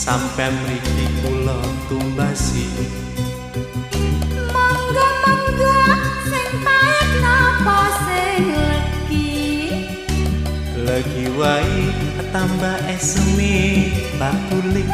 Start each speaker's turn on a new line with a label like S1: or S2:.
S1: Sampean mriki kula tumbasi.
S2: Monggo monggo, sing pait napa sing legi?
S1: Legi wae tambah eseme bakule.